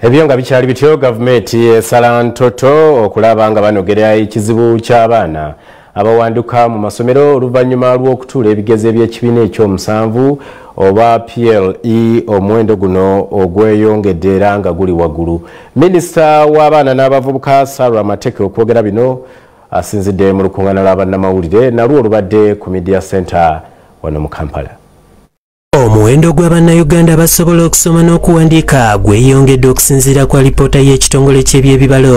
Ebyo nga bikyali bityo, gavumenti esala ntoto okulaba nga banogera ekizibu ky'abaana abawanduka mu masomero oluvannyuma lw'okutuula ebigezo eby'ekibiina ekyomusanvu oba PLE. Omuwendo guno ogweyongedde era nga guli waggulu. Minisita w'abaana n'abavubuka Sarah Mateke okwogera bino asinzidde mu lukuŋŋaana lw'abannamawulire nalwo olubadde ku Media Center wano mu Kampala. Omuwendo gw'abannayuganda abasobola okusoma n'okuwandiika gweyongedde okusinziira ku alipoota y'ekitongole ky'ebyebibalo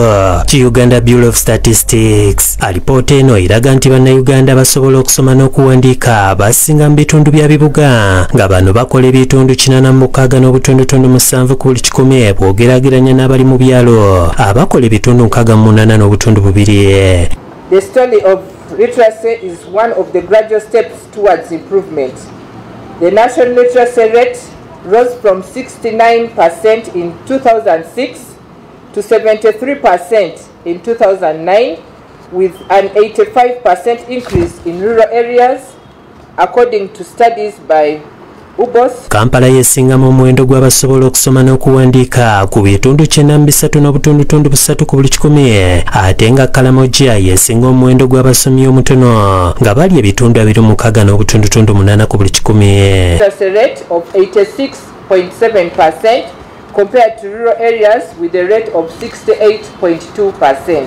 ki Uganda Bureau of Statistics. Alipoota eno eraga nti bannayuganda basobola okusoma n'okuwandiika basinga mu bitundu bya bibuga, nga bano bakola ebitundu 86.7 ku buli kikumi bw'ogeraageranya n'abali mu byalo abakola ebitundu 68.2. The story of literacy is one of the gradual steps towards improvement. The national literacy rate rose from 69% in 2006 to 73% in 2009, with an 85% increase in rural areas, according to studies by UBOS. Kampala yesingamu omuwendo gw'abasobola okusoma n'okuwandiika ku bitundu 93.3 ku buli kikumi, ate nga Kalamoja yesinga omuwendo gw'abasomi omutono nga bali ebitundu 26.8 ku buli kikumi. Literacy rate of 86.7% compared to rural areas with a rate of 68.2%.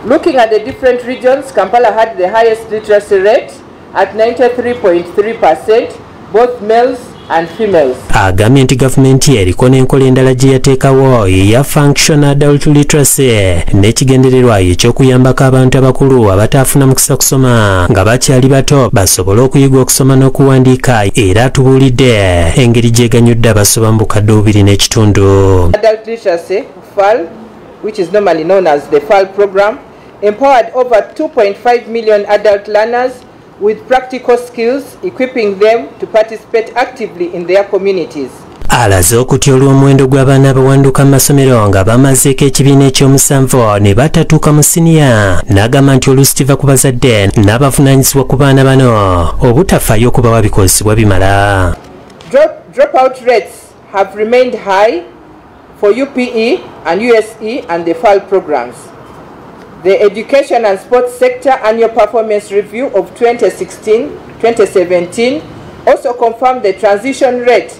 Looking at the different regions, Kampala had the highest literacy rate at 93.3%, both males and females. Agambye nti gavumenti eriko n'enkola endala gye yateekawo eya functional adult literacy n'ekigendererwa eky'okuyambako abantu abakulu abataafuna mukisa kusoma nga bakyali bato basobole okuyiga okusoma n'okuwandiika, era atubuulidde engeri gy'eganyudde abasoba mu 2,500. Adult literacy FAL, which is normally known as the FAL program, empowered over 2.5 million adult learners with practical skills, equipping them to participate actively in their communities. Alaze okutya olw'omuwendo gw'abaana abawanduka mu masomero nga bamazeeko ekibiina ekyomusanvu ne batatuuka mu siniya, n'agamba nti oluusi kiva ku bazadde n'abavunaanyizibwa ku baana bano obutafaayo okubawa bikozesebwa bimala. Dropout rates have remained high for UPE and USE and the FAL programs. The Education and Sports Sector Annual Performance Review of 2016-2017 also confirmed the transition rate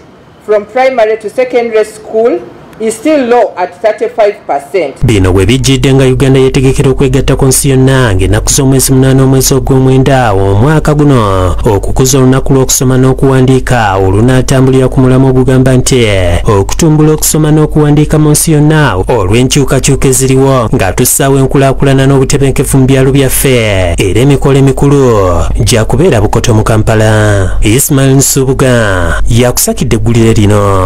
from primary to secondary school is still low at 35%. Bino bwe bijjidde nga Uganda yetegekera okwegatta ku nsi yonna ng'ennaku z'omwezi 8 omwezi ogw'omwenda omwaka guno okukuza olunaku lw'okusoma n'okuwandiika olunaatambulira ku mulamwa ogugamba nti okutumbula okusoma n'okuwandiika mu nsi yonna olw'enkyukakyuka eziriwo nga tussaawo enkulaakulana n'obutebenkevu mu byalo byaffe, era emikolo emikulu gya kubeera Bukoto mu Kampala. Ismail Nsubuga yakusakidde eggulire lino.